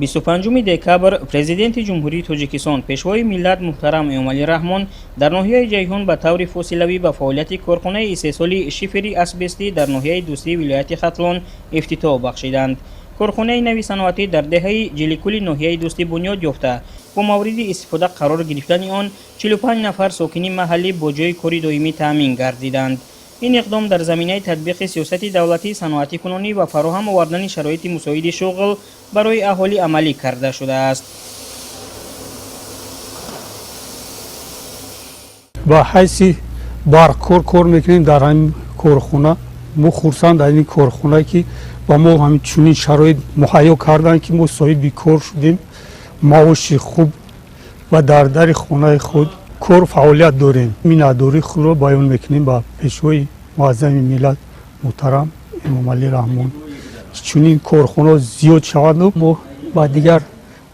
25 декабр Президенти Ҷумҳурии Тоҷикистон, Пешвои миллат муҳтарам Эмомалӣ Раҳмон дар ноҳияи Ҷайҳун ба таври фосилавӣ ба фаъолияти корхонаи истеҳсоли шифери асбестӣ дар ноҳияи Дӯстии вилояти Хатлон ифтитоҳ бахшиданд. Корхонаи нави саноатӣ дар деҳаи Ҷиликули ноҳияи Дӯстӣ бунёд ёфта, бо мавриди истифода қарор гирифтани он 45 нафар сокини маҳаллӣ бо ҷойи кори доимӣ таъмин гардиданд. Ин иқдом дар заминаи татбиқи сиёсати давлатии саноатикунонӣ ва фароҳам овардани шароити мусоиди шуғл барои аҳолӣ амалӣ карда шудааст. Ба ҳайси барқкор кор мекунем дар ҳамин корхона. Мо хурсанд аз ин корхона, ки ба мо ҳамин чунин шароит муҳайё карданд, ки мо соҳиби кор шудем, маоши хуб ва дар дари хонаи худ кор фаъолият дорем. Миннатдории худро баён мекунем ба Пешвои муаззами миллат муҳтарам Эмомалӣ Раҳмон, чунин корхонаҳо зиёд шаваду мо ба дигар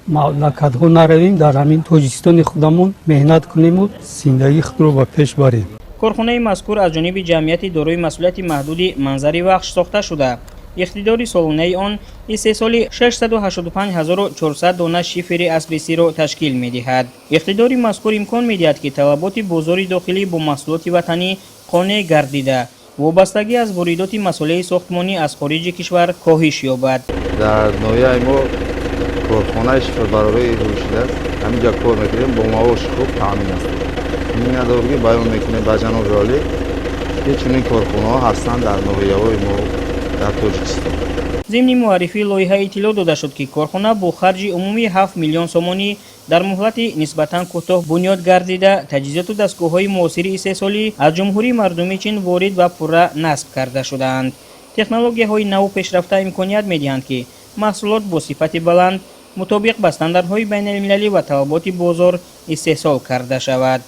мамлакатҳо наравем, дар ҳамин Тоҷикистони худамон меҳнат кунему зиндагии худро ба пеш барем. Корхонаи мазкур аз ҷониби ҷамъияти дорои масъулияти маҳдуди Манзари Вахш сохта шуда, иқтидори солонаи он истеҳсоли 685 400 дона шифери асбестиро ташкил медиҳад. Иқтидори мазкур имкон медиҳад, ки талаботи бозори дохилӣ бо маҳсулоти ватанӣ қонеъ гардида, вобастагӣ аз воридоти масолеҳи сохтмонӣ аз хориҷи кишвар коҳиш ёбад. Дар ноҳияи мо корхонаи шифербарорӣ рӯй шудааст. Ҳаминҷа кор мекунем, бо маоши хуб таъмин аст. Миннатдорӣ баён мекунем ба ҷаноби олӣ, ки чунин корхонаҳо ҳастанд дар ноҳияҳои мо дар Тоҷикистон. Зимни муаррифии лоиҳа иттилоъ дода шуд, ки корхона бо харҷи умумии 7 миллион сомонӣ дар муҳлати нисбатан кӯтоҳ бунёд гардида, таҷҳизоту дастгоҳҳои муосири истеҳсолӣ аз Ҷумҳурии Мардумии Чин ворид ва пурра насб карда шудаанд. Технологияҳои наву пешрафта имконият медиҳанд, ки маҳсулот бо сифати баланд, мутобиқ ба стандартҳои байналмилалӣ ва талаботи бозор истеҳсол карда шавад.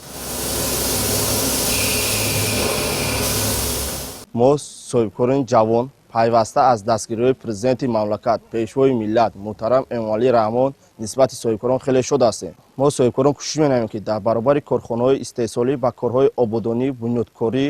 Мо, соҳибкорони ҷавон, пайваста аз дастгириҳои Президенти мамлакат, Пешвои миллат муҳтарам Эмомалӣ Раҳмон нисбати соҳибкорон хеле шод ҳастем. Мо, соҳибкорон, кӯшиш менамоем, ки дар баробари корхонаҳои истеҳсолӣ ба корҳои ободонӣ, бунёдкорӣ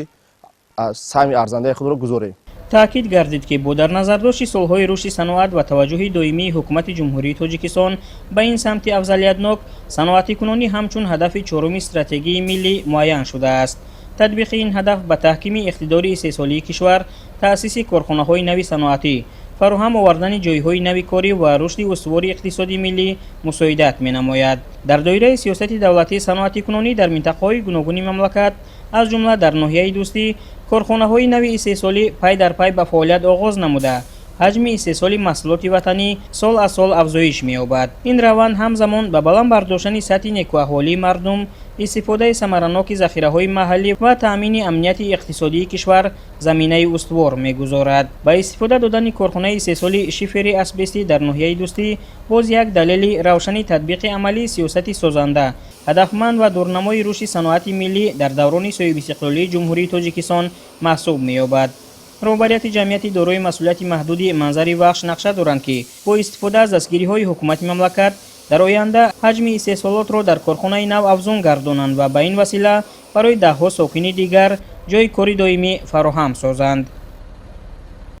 саҳми арзандаи худро гузорем. Таъкид гардид, ки бо дар назардошти солҳои рушди саноат ва таваҷҷӯҳи доимии Ҳукумати Ҷумҳурии Тоҷикистон ба ин самти афзалиятнок, саноатикунонӣ ҳамчун ҳадафи чоруми стратегияи миллӣ муайян шудааст. Татбиқи ин ҳадаф ба таҳкими иқтидори истеҳсолии кишвар, таъсиси корхонаҳои нави саноатӣ, фароҳам овардани ҷойҳои нави корӣ ва рушди устувори иқтисоди миллӣ мусоидат менамояд. Дар доираи сиёсати давлатии саноатикунонӣ дар минтақаҳои гуногуни мамлакат, аз ҷумла дар ноҳияи Дӯстӣ, корхонаҳои нави истеҳсолӣ пай дар пай ба фаъолият оғоз намуда, ҳаҷми истеҳсоли маҳсулоти ватанӣ сол аз сол афзоиш меёбад. Ин раванд ҳамзамон ба баланд бардоштани сатҳи некӯаҳволии мардум, истифодаи самараноки захираҳои маҳаллӣ ва таъмини амнияти иқтисодии кишвар заминаи устувор мегузорад. Ба истифода додани корхонаи истеҳсоли шифери асбестӣ дар ноҳияи Дӯстӣ боз як далели равшани татбиқи амалии сиёсати созанда, ҳадафманд ва дурнамои рушди саноати миллӣ дар даврони соҳибистиқлолии Ҷумҳурии Тоҷикистон маҳсуб меёбад. Роҳбарияти ҷамъияти дорои масъулияти маҳдуди Манзари Вахш нақша доранд, ки бо истифода аз дастгириҳои ҳукумати мамлакат дар оянда ҳаҷми истеҳсолотро дар корхонаи нав афзун гардонанд ва ба ин васила барои даҳҳо сокини дигар ҷойи кори доимӣ фароҳам созанд.